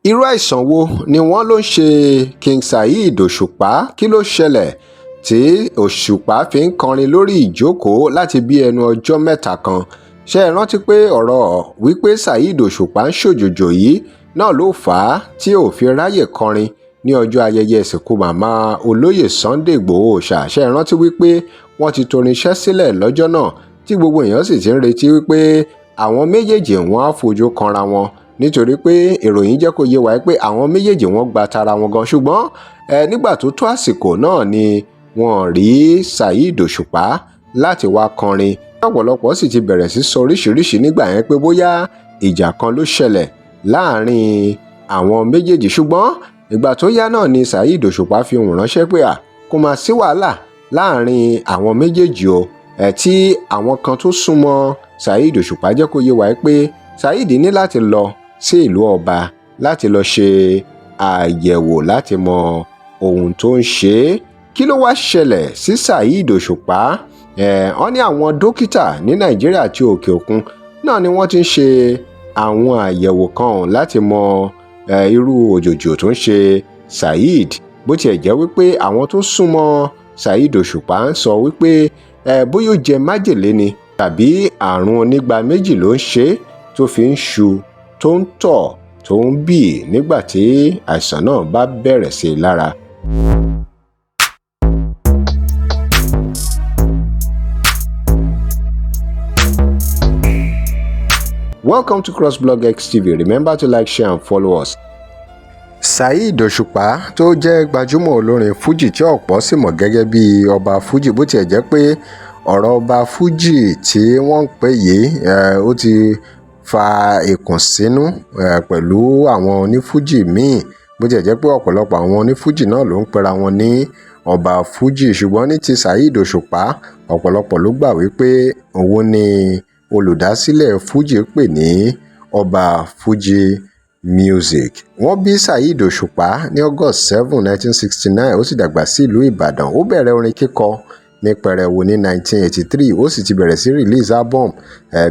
Irú àìsàn wo ni wọ́n lọ ń ṣe King Saheed Òṣùpá? Kí ló ṣẹlẹ̀ tí Òṣùpá fi ń kọrin lórí ìjókòó láti bíi ẹnu ọjọ́ mẹ́ta kan? Ṣé ẹ rántí pé ọ̀rọ̀ wípé Saheed Òṣùpá ń ṣòjòjò yìí náà ló fà á tí ò fi ráàyè kọrin ní ọjọ́ ayẹyẹ ìsìnkú màmá olóyè Sunday Igboho Òòṣà? Ṣé ẹ rántí wípé wọ́n ti torinṣẹ́ sílẹ̀ lọ́jọ́ náà, tí gbogbo èèyàn sì ti ń retí wípé àwọn méjèèjì wọn á fojú kanra wọn, nítorí pé ìròyìn jẹ́ kó yé wa pé àwọn méjèèjì wọn gba tara wọn gan? Ṣùgbọ́n ẹ nígbà tó tó àsìkò náà ni wọ́n rí Saheed Òṣùpá láti wá kọrin. Ọ̀pọ̀lọpọ̀ sì ti bẹ̀rẹ̀ sí sọ oríṣiríṣi nígbà yẹn pé bóyá ìjà kan ló ṣẹlẹ̀ láàrin àwọn méjèèjì. Ṣùgbọ́n ìgbà tó yá náà ni Saheed Òṣùpá fi ohùn ránṣẹ́ pé à kó máa sí wàhálà láàrin àwọn méjèèjì o. Ẹ̀ tí àwọn kan tó súnmọ́ Saheed Òṣùpá jẹ́ kó yé wa pé Saheed ní láti lọ sí ìlú ọba láti lọ ṣe àyẹ̀wò láti mọ ohun tó ń ṣe é. Kí ló wá ṣẹlẹ̀ sí Saheed Òṣùpá? Ẹ̀ wọ́n ní àwọn dókítà ní Nàìjíríà àti òkè òkun náà ni wọ́n ti ń ṣe àwọn àyẹ̀wò kan láti mọ irú òjòjò tó ń ṣe Saheed. Bó tiẹ̀ jẹ́ wípé àwọn tó súnmọ́ Saheed Òṣùpá ń sọ wípé bóyá ó jẹ májèlé ni tàbí àrùn onígbá méjì ló ń ṣe é, tó fi ń ṣu, tó ń tọ̀, tó ń bì nígbà tí àìsàn náà bá bẹ̀rẹ̀ sí i lára. Welcome to crossblog XTV. Remember to like, share and follow us. Saheed Òṣùpá, tó jẹ́ gbajúmọ̀ olórin Fuji tí ọ̀pọ̀ sì mọ̀ gẹ́gẹ́ bí ọba Fuji, bó tiẹ̀ jẹ́ pé ọ̀rọ̀ ọba Fuji tí wọ́n ń pè yìí, ó ti fa ìkùnsínú pẹ̀lú àwọn onífújì míì, bó tiẹ̀ jẹ́ pé ọ̀pọ̀lọpọ̀ àwọn onífújì náà ló ń pera wọn ní ọba Fuji. Ṣùgbọ́n ní ti Saheed Òṣùpá, ọ̀pọ̀lọpọ̀ ló gbà wípé òun ni olùdásílẹ̀ Fuji pè ní ọba Fuji music. Wọ́n bí Saheed Òṣùpá ní August 7, 1969, ó sì dàgbà sí ìlú Ìbàdàn. Ó bẹ̀rẹ̀ orin kíkọ ní pẹrẹwu ní 1983, ó sì ti bẹ̀rẹ̀ sí release album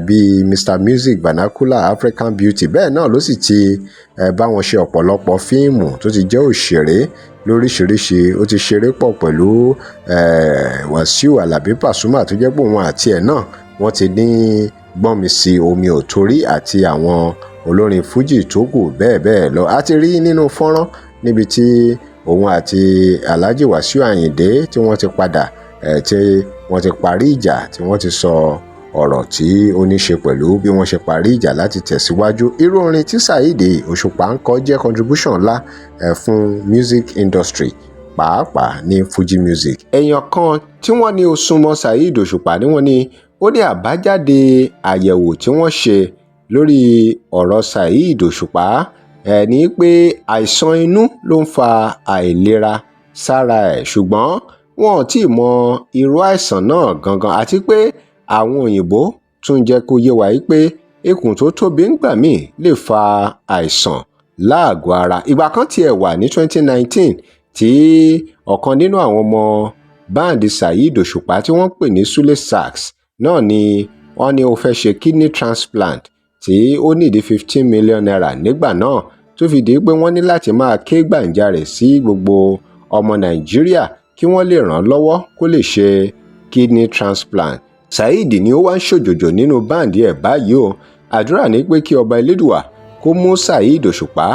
bíi Mr Music, Vernacular, African Beauty. Bẹ́ẹ̀ náà ló sì ti bá wọn ṣe ọ̀pọ̀lọpọ̀ fíìmù, tó ti jẹ́ òṣèré lóríṣiríṣi. Ó ti ṣeré pọ̀ pẹ̀lú Wàsíù Alábí Pasuma, tó jẹ́ pé òun àti ẹ̀ náà wọ́n ti ní gbọ́nmi sí omi ò torí, àti àwọn olórin Fuji tó kù bẹ́ẹ̀ bẹ́ẹ̀ lọ. A ti rí nínú fọ́nrán níbi tí òun àti Alhaji Wàsíù Ayinde tí wọ́n ti padà tí wọ́n ti parí ìjà, tí wọ́n ti sọ ọ̀rọ̀ tí ó ní ṣe pẹ̀lú bí wọ́n ṣe parí ìjà láti tẹ̀síwájú. Irú orin tí Saheed Òṣùpá ń kọ jẹ́ contribution ńlá fún music industry, pàápàá ní Fuji music. Èèyàn kan tí wọ́n ní ó súnmọ́ Saheed Òṣùpá ni wọ́n ní ó ní àbájáde àyẹ̀wò tí wọ́n ṣe lórí ọ̀rọ̀ Saheed Òṣùpá ẹ̀ ní pé àìsàn inú ló ń fa àìlera sára ẹ̀, ṣùgbọ́n wọn ò tí ì mọ irú àìsàn náà gangan, àti pé àwọn òyìnbó tún jẹ́ kó yé wa pé ikùn tó tóbi ńgbà míì lè fa àìsàn láàgọ́ ara. Ìgbà kan tiẹ̀ wà ní 2019 tí ọ̀kan nínú àwọn ọmọ band Saheed Òṣùpá tí wọ́n ń pè ní Sule Sax náà ni wọ́n ní ó fẹ́ ṣe kidney transplant, tí ó nídìí ₦15 million nígbà náà, tó fi di pé wọ́n ní láti máa ké gbàǹjarè sí gbogbo ọmọ Nàìjíríà kí wọ́n lè ràn án lọ́wọ́ kó lè ṣe kidney transplant. Saheed ni ó wá ń ṣòjòjò nínú band ẹ̀ báyìí o. Àdúrà ní pé kí ọba Elédùà kó mú Saheed Òṣùpá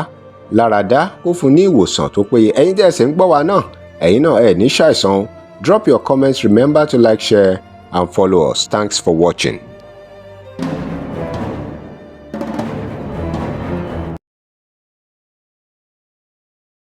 láradá, kó fún ní ìwòsàn tó péye. Ẹ̀yin tẹ́ ẹ sì ń gbọ́ wa náà, ẹ̀yin náà ẹ̀ ní ṣàìsàn. Drop your comments. Remember to like, share and follow us. Thanks for watching.